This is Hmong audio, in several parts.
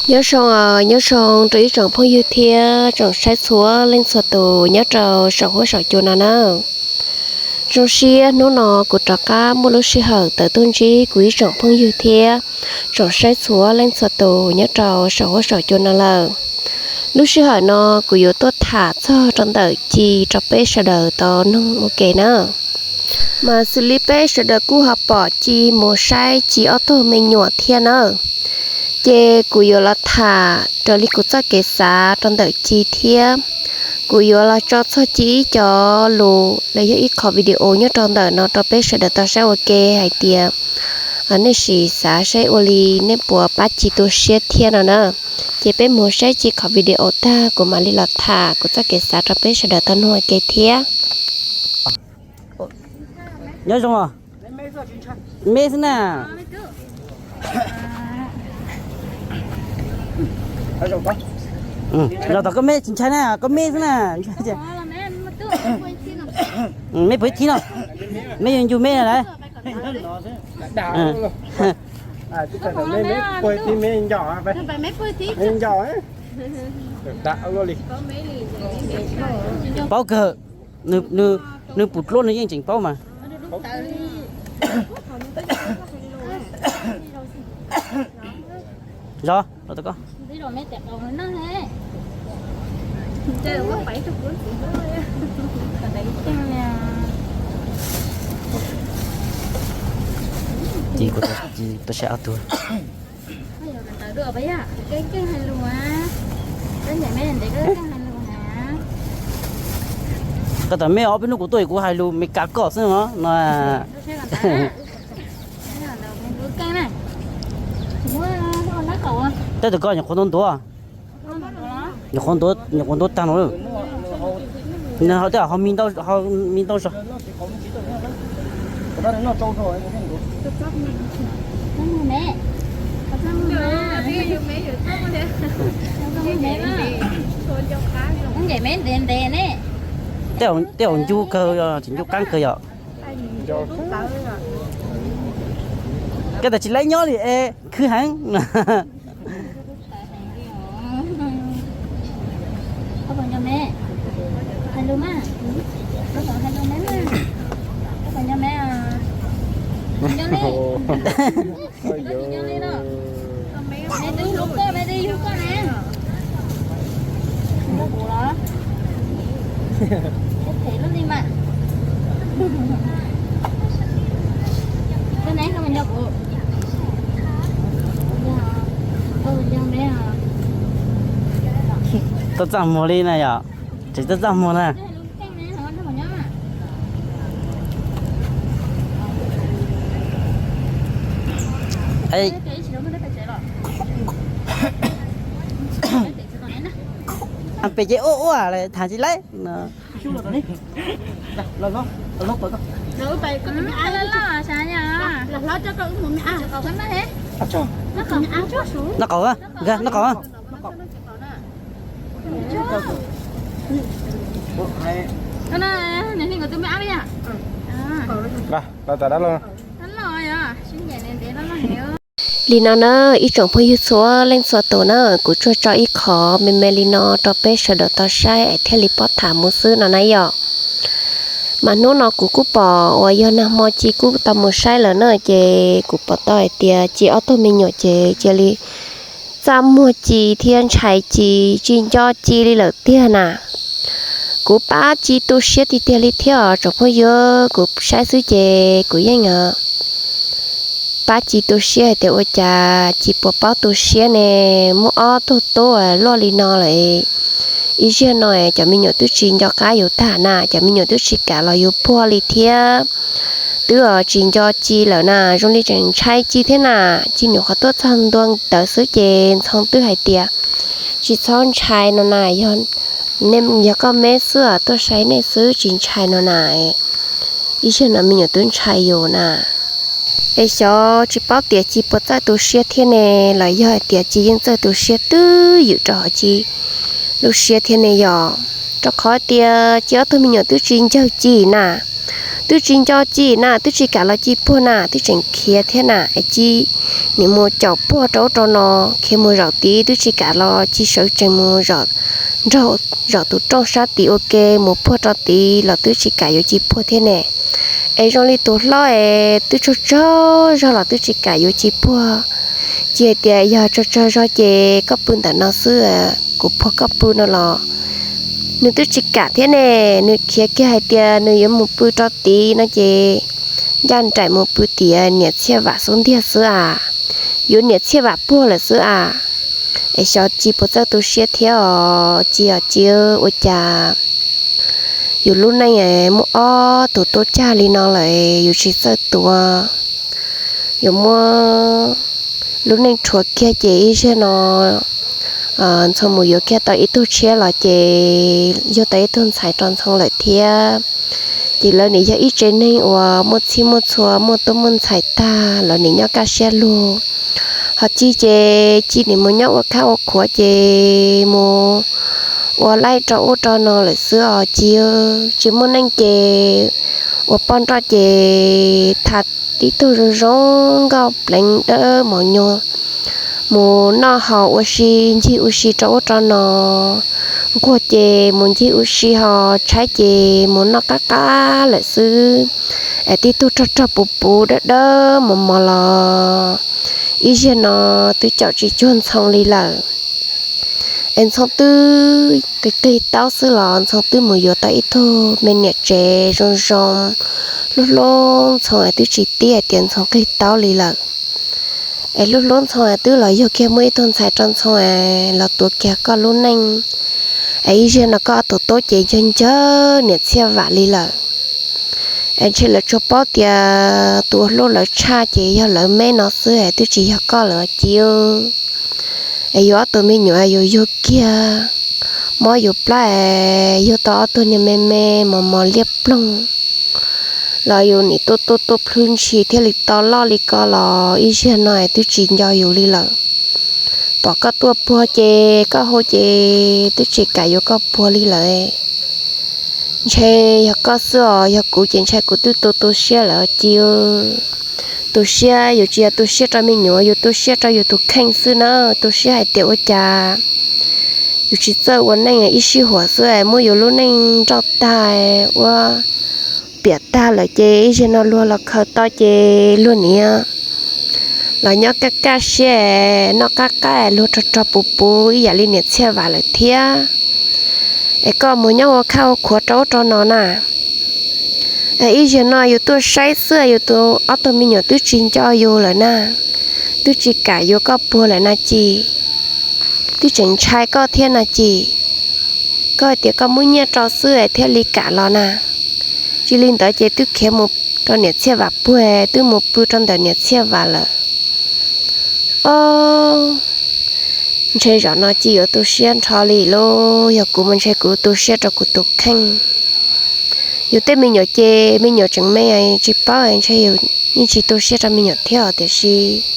Nyob zoo, nyob zoo rau ib tsoom phooj ywg thiab tsoom saib txhua leej txhua tus nyob rau saum huab saum cua no na. Zoo siab hnub no kuv rov qab muaj lub sij hawm tawm tuaj ntsib kuv ib tsoom phooj ywg thiab tsoom saib txhua leej txhua tus nyob rau saum huab saum cua no lawm. Lub sij hawm no kuv yuav tuaj tham txog rau ntawm Ci rau peb sawv daws tau noog ua ke na. Mas xws li peb sawv daws kuj ho pom Ci mus saib Ci ob tug me nyuam thiab na, ces kuv yuav los tham raws li kuv txoj kev xav rau ntawm Ci thiab kuv yuav los tso txog Ci ib co lus los yog ib qho video nyob rau ntawm no rau peb sawv daws tau saib ua ke hais tias nej sim xav saib ua li nej puas pab Ci tu siab thiab no na. Ces peb mus saib Ci qhov video tag kuv mam li los tham kuv txoj kev xav rau peb sawv daws tau noog ua ke thiab. Nyob zoo os. Me xwb na. Los tom koj me tsis ntshai na, koj me xwb na. Me puas ib thib no? Me yuav ncu me lawm. Paub kawg, nws pum dluab nws yeej tseem paub mas. Zov los tau koj. Ces kuv tau saib ob tug. Koj tam me ob peb hnub kuv tuaj kuv hais lus Meskas koj xwb no no. Tej tus koj nyuam qhuav ntuav ntuav, nyuam qhuav ntuav, nyuam qhuav ntuav tag no. Nws ho tej ho mi ntau zog. Tej zaum ncu kawg, tsis ncu qab kawg yom. Koj tas tsis laib nyob li es khwv heev. Tuaj txaj muag li na yom, tseem tuaj txaj muag na. Pem ces ua ua lawm tham tsis laib. Noj qaum, noj qaum. Li no na, ib tsoom phooj ywg txhua leej txhua tus na, kuv tsuas tso ib qho me me li no rau peb sawv daws tau saib es thiaj li paub tham mus xwb no na yom. Mas hnub no kuv kuj pom uas yog nag hmo Ci kuj tau mus saib lawm na, ces kuv pom tau hais tias Ci ob tug me nyuam ces cia li txaj muag Ci thiab ntshai Ci, tsis nco Ci li lawm tiag na. Kuv pab Ci tu siab tiag tiag li thiab os tsoom phooj ywg, kuv saib xwb ces kuv yeej pab Ci tu siab hais tias ua cas Ci puas paub tu siab ne, muaj ob tug tub luaj li no lawm. Ib zaug no cov me nyuam twb tsis nco qab yus tag na, cov me nyuam twb tsis kam los yus puag li thiab. Twb tsis nco Ci lawm na, zoo li tseem ntshai Ci thiab na. Ci nyuam qhuav tuaj txog ntua ntawd xwb ces Ntxhoo twb hais tias tsis txhob ntshai no na, yog koj me xwb tuaj saib nej xwb tsis ntshai no na. Ib zaug no me nyuam twb ntshai yus na. Es xyov tsis paub tias Ci puas txawj tu siab thiab ne, los yog hais tias Ci yeej txawj tu siab twb ywm rau hauv Ci lub siab thiab ne yom. Rau qhov tias Ci ob tug me nyuam twb tsis ncawg Ci na, Twb tsis nco Ci na, twb tsis kam los Ci puag na, twb tseem khiav thiab na. Ci nim mus caum puag rau ub rau no, khiav mus zaum tid twb tsis kam los Ci sawv tsees mus zaum tus rooj sab tid ua ke mus puag rau tid los twb tsis kam yuav Ci puag thiab ne. Es zoo li tus hlob es twb tsaug tsaug zog los twb tsis kam yuav Ci puag. Ci hais tias yog tsaug tsaug zog ces koj pw ntawm no xwb, kuv puag koj pw no los nws twb tsis kam thiab ne. Nws khiav kiag hais tias nws yuav mus pw rau tid no ces ncaj nraim mus pw tias niam Txhiaj Vam xub ntiag xwb as, yuav niam Txhiaj Vam puag lawm xwb as. Es xyov Ci puas txawj tu siab thiab os Ci os Ci, ua cas yus lub neej muaj ob tug tub cag li no lawm yus tsis txawj tuav. Yus muab lub neej rhuav kiag ces ib zaug no Ntxhoo mus yuav kiag tau ib tug tshiab los ces yug tau ib tug ntxhais rau Ntxhoo lawm thiab. Ces lawv nim yog ib tsev neeg uas muaj txhij muaj txhua, muaj tub muaj ntxhais tag, lawv nim nyob kaj siab lug. Ho Ci ces Ci nim mus nyob ua khab ua khuav ces mus ua laij rau ub rau no lawm xwb os Ci. Tsis muaj neej ces ua poj nrauj ces tham tib tug zoo zoo nkauj pleev dawb mos nyuag, mus noj haus ua si ncig ua si rau ub rau no. Nquag ces mus ncig ua si, ho tshaib ces mus noj qab qab lawm xwb. Es tib tug rog rog puv puv dawb dawb mos mos los ib zaug no twb caum tsis cuag Ntxhoo li lawm. Es Ntxhoo twb qig qig taub xwb los Ntxhoo twb mus yuav tau ib tug me niam tsev zoo zoo, hlub hlub Ntxhoo es twb tsis tib hais tias Ntxhoo qig taub li lawm. Es hlub hlub Ntxhoo es twb los yug kiag muaj ib tug ntxhais rau Ntxhoo es los tuav kiag koj lub neej. Es ib zaug no koj ob tug tub ces ncawg ncawg niam Txhiaj Vam li lawm. Es ntshe lawv tsuas paub tias tus uas hlub lawv tshaj ces yog lawv me no xwb es twb tsis yog koj lawm Ci. Es yus ob tug me nyuam yus yug kiag, mob yus plab es yug tau ob tug niag me me mos mos liab ploog los yus nim tuaj tuaj tuaj plhws ntshis thiaj li tau loj li ko los ib zaug no es twb tsis nco yus li lawm. Pom koj tuaj puag ces koj hu ces twb tsis kam yuav koj puag li lawm. Ntshe yog koj xwb os, yog kuv ces ntshai kuv twb tu tu siab lawm Ci. Tu siab yus tsis yog tu siab rau me nyuam, yus tu siab rau yus tus kheej xwb na. Tu siab hais tias ua cas yus tsis txawj ua neej, ib sij huam xwb muab yus lub neej nrauj tag ua piam tag lawm ces ib zaug no luag los khaws tau ces luag niam los nyob kaj kaj siab, noj qab qab, luag rog rog puv puv ib yam li niam Txhiaj Vam lawm thiab. Es koj mus nyob ua khaj ua khuav rau ub rau no na. Ib zaug no yus tuaj saib xwb, yus tus ob tug me nyuam twb tsis nco yus lawm na, twb tsis kam yuav koj puag lawm na Ci. Twb tseem ntshai koj thiab na Ci. Koj hais tias koj muab nyiaj rau xwb thiaj li kam los na. Tsis li ntawd ces twb khiav mus rau niam Txhiaj Vam puag, twb mus pw rau ntawm niam Txhiaj Vam lawm. Ob, ntshe zaum no Ci yuav tu siab nrho li lauj. Yog kuv mas ntshe kuv tu siab rau kuv tus kheej. Yus tej me nyuam ces me nyuam tseem me tsis paub, ntshe yus yeej tsis tu siab rau me nyuam thiab os, tiam sis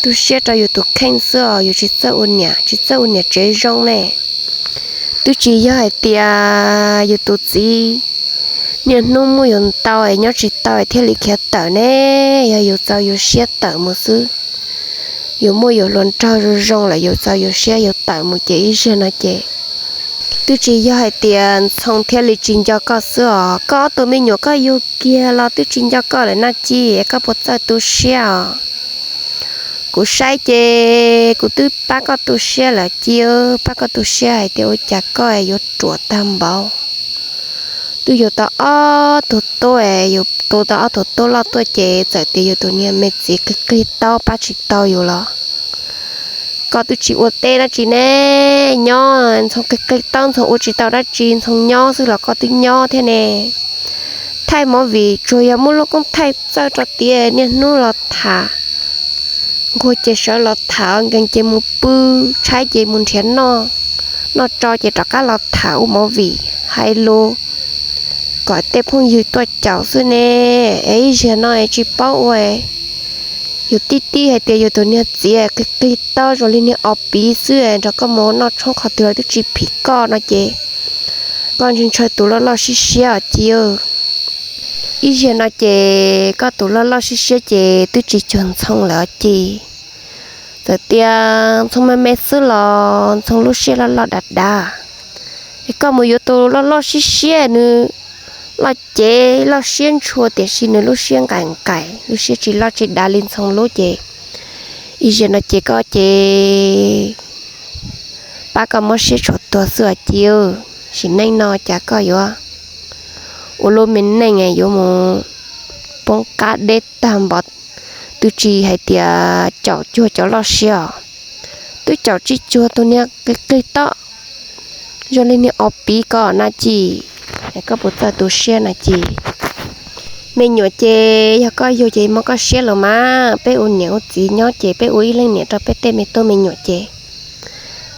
tu siab rau yus tus kheej xwb os. Yus tsis txawj ua niam, tsis txawj ua niam tsev zoo ne. Twb tsis yog hais tias yus tus txiv niaj hnub muab yus ntaus es nyob tsis tau es thiaj li khiav tawm ne. Yog yus txaus yus siab tawm mus xwb, yus muaj yus hluas nraug zoo zoo lawm yus txaus yus siab yus tawm mus ces ib zaug no ces twb tsis yog hais tias Ntxhoo thiaj li tsis nco koj xwb os. Koj ob tug me nyuam koj yug kiag los twb tsis nco koj lawm na Ci, koj puas txawj tu siab os? Kuv saib ces kuv twb pab koj tu siab lawm Ci, pab koj tu siab hais tias ua cas koj yuav ruam tag npaum. Twb yug tau ob tug tub, yus tu tau ob tug tub loj tuaj ces txawm tias yus tus niag me txiv qig qig taub pab tsis tau yus los koj twb tsis ua teb dab tsi ne. Nyob Ntxhoo qig qig taub, Ntxhoo ua tsis tau dab tsi, Ntxhoo nyob xwb los koj twb nyob thiab ne. Thaij movie tsuas yog muaj lub koob thaij txawj rau tias niaj hnub los tham, nquag ces sawv los tham, nkees ces mus pw, tshaib ces mus nrhiav noj, noj tso ces rov qab los tham ua movie hais lus kom tej phooj ywg tuaj caum xwb ne. Es ib zaug no es tsis paub ua, yus tib tib hais tias yus tus niag txiv qig qig taub zoo li niag o piv xwb, nrog koj mus noj tshoob qhov twg los twb tsis phim koj no ces koj ntshe ntshaw tus loj loj siab siab os Ci. Ib zaug no ces koj tus loj loj siab siab ces twb tsis cuag Ntxhoo lawm Ci. Txawm tias Ntxhoo me me xwb los Ntxhoo lub siab loj loj dav dav. Es koj mus yuav tus loj loj siab siab, nws loj cev loj siab ntshua tiam sis nws lub siab nqaim nqaim, lub siab tsis loj tsis dav li Ntxhoo lub ces ib zaug no ces koj ces pab koj mob siab tshuav tuag xwb os Ci. Sim neej no cas koj yuav ua lub me neej yuav mus poob qab deb tag npaum, twb tsis hais tias caum cuag cov loj siab os, twb caum tsis cuag tus niag qig qig taub zoo li niag ob peb ko na Ci. Es koj puas txawj tu siab na Ci? Me nyuam ces yog koj yug ces mob koj siab los mas, peb ua niam ua txiv nyob ces peb ua ib leej niam rau peb tej me tub me nyuam ces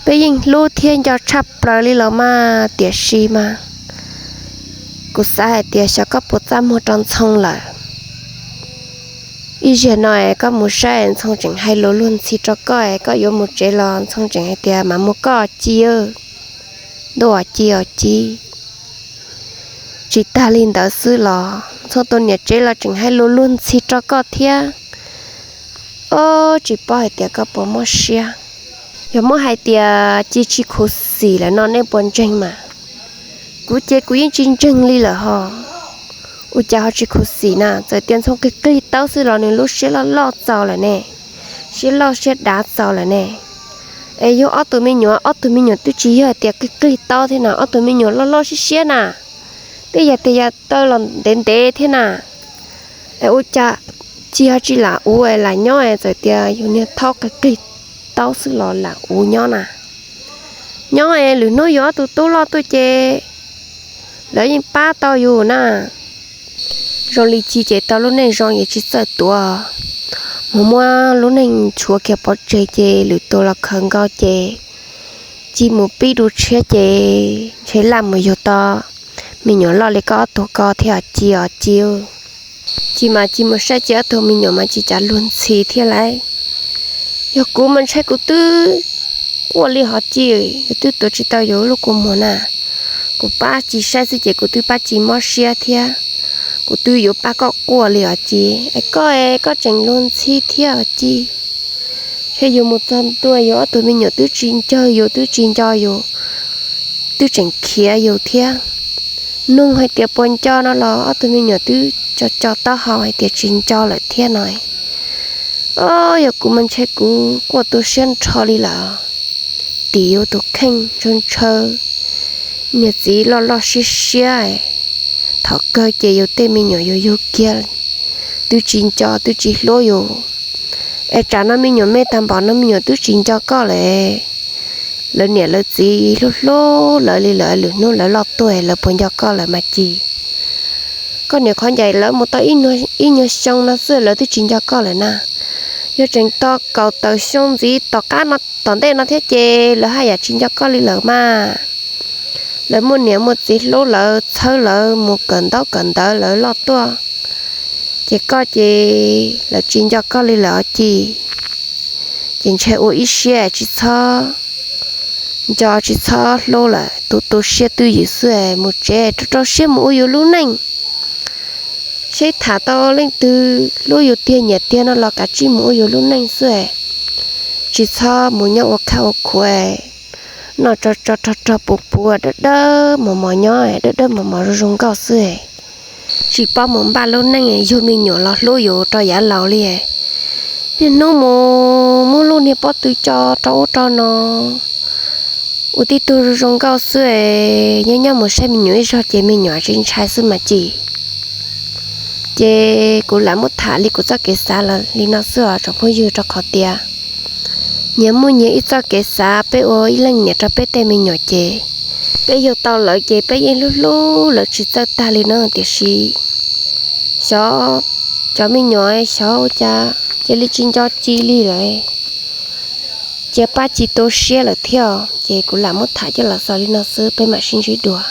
peb yeej hlub thiab nco tshaj plaws li los mas, tiam sis mas kuv xav hais tias xyov koj puas txaj muag rau Ntxhoo lawm. Ib zaug no es koj mus saib Ntxhoo tseem hais lus luag ntxhi rau koj es koj yuav mus tsev los Ntxhoo tseem hais tias mam mus koj Ci. Ntuj os Ci os Ci. Tsis tag li ntawd xwb los Ntxhoo tus niam tsev los tseem hais lus luag ntxhi rau koj thiab. Ob, tsis paub hais tias koj puas mob siab. Yog muab hais tias Ci tsis khuv xim lawm no nej puas ntseeg mas? Kuv ces kuv yeej tsis ntseeg li lawm hos. Ua cas ho tsis khuv xim na? Txawm tias Ntxhoo qig qig taub xwb los nws lub siab loj loj txaus lawm ne, siab loj siab dav txaus lawm ne. Es yug ob tug me nyuam, ob tug me nyuam twb tsis yog hais tias qig qig taub thiab na, ob tug me nyuam loj loj siab siab na, tej yam tej yam taw los ntev ntev thiab na. Es ua cas Ci ho tsis lam ua lam nyob es txawm tias yus niag thaub qig qig taub xwb los lam ua nyob na? Nyob es lwm hnub yus ob tug tub loj tuaj ces lawv yeej pab tau yus na. Zoo li Ci ces tau lub neej zoo es tsis txawj tuav, mus muab lub neej tshuav kiag pov tseg ces lwm tus los khaws nkaus ces Ci mus pib dua tshiab ces ntshe laj mus yug tau me nyuam loj li koj ob tug ko thiab Ci os Ci. Ci mas Ci mus saib Ci ob tug me nyuam mas Ci cas luag ntxhi thiab lauj. Yog kuv mas ntshai kuv twb quaj li hos Ci, yus twb tuav tsis tau yus lub kua muag na. Kuv pab Ci saib xwb ces kuv twb pab Ci mob siab thiab, kuv twb yuav pab koj quaj li os Ci. Es koj es koj tseem luag ntxhi thiab os Ci. Ntshe yus mus txog ntua yus ob tug me nyuam twb tsis ncog yus, twb tsis nco yus, twb tseem khiav yus thiab. Nug hais tias puas nco no los ob tug me nyuam twb co co taub hau hais tias tsis nco lawm thiab no. Ob, yog kuv mas ntshe kuv quaj tu siab nrho li lawm. Tim yus tus kheej ntshaw ntshaw, niag txiv loj loj siab siab, thaum kawg ces yus tej me nyuam yus yug kiag twb tsis nco twb tsis hlub yus. Es tsam no me nyuam me tag npaum no me nyuam twb tsis nco koj lawm. Lawv niam lawv txiv hlub hlub lawv li lawm, lwm hnub lawv loj tuaj lawv puas nco koj lawm mas Ci? Koj niam qhov ncaim lawv mus tau ib nyuag xyoo no xwb lawv twb tsis nco koj lawm na. Yog tseem tau kaum tawm xyoo ntxiv tom qab no tom ntej no thiab ces lawv haj yam tsis nco koj li lawm mas. Lawv muaj niam muaj txiv hlub lawv txhawb lawv mus kawm ntaub kawm ntawv lawv loj tuaj, ces koj ces lawv tsis nco koj li lawm Ci. Ces ntshe ua ib siab tsis txhob nco tsis txhob hlub lawm, tu tu siab twj ywm xwb es mus tsev rau rau siab mus ua yus lub neej. Seb tham tau leej twg hlub yus tiag nyiam tiag no los kav tsij mus ua yus lub neej xwb es tsis txhob mus nyob ua khaj ua khuav, noj tso tso rog rog puv puv dawb dawb mos mos nyob dawb dawb mos mos zoo zoo nkauj xwb es tsis paub mus npaj lub neej yug me nyuam los hlub yus rau yav laus li. Niaj hnub mus muab lub niag pob tw tso rau ub rau no, ua tib tug zoo nkauj xwb es nyob nyob mus saib me nyuam ib zaug ces me nyuam tsis ntshai xwb mas Ci. Ces kuv lam muab tham li kuv txoj kev xav los li no xwb os tsoom phooj ywg, rau qhov tias nyias muaj nyias ib txoj kev xav, peb ua ib leej niam rau peb tej me nyuam ces peb yug tau lawv ces peb yeej hlub hlub lawv tsis txawj tag li no, tiam sis xyov cov me nyuam xyov ua cas cia li tsis nco Ci li lawm, cia pab Ci tu siab lawm thiab. Ces kuv lam muab tham coj los xaus li no xwb, peb mam sib ntsib dua.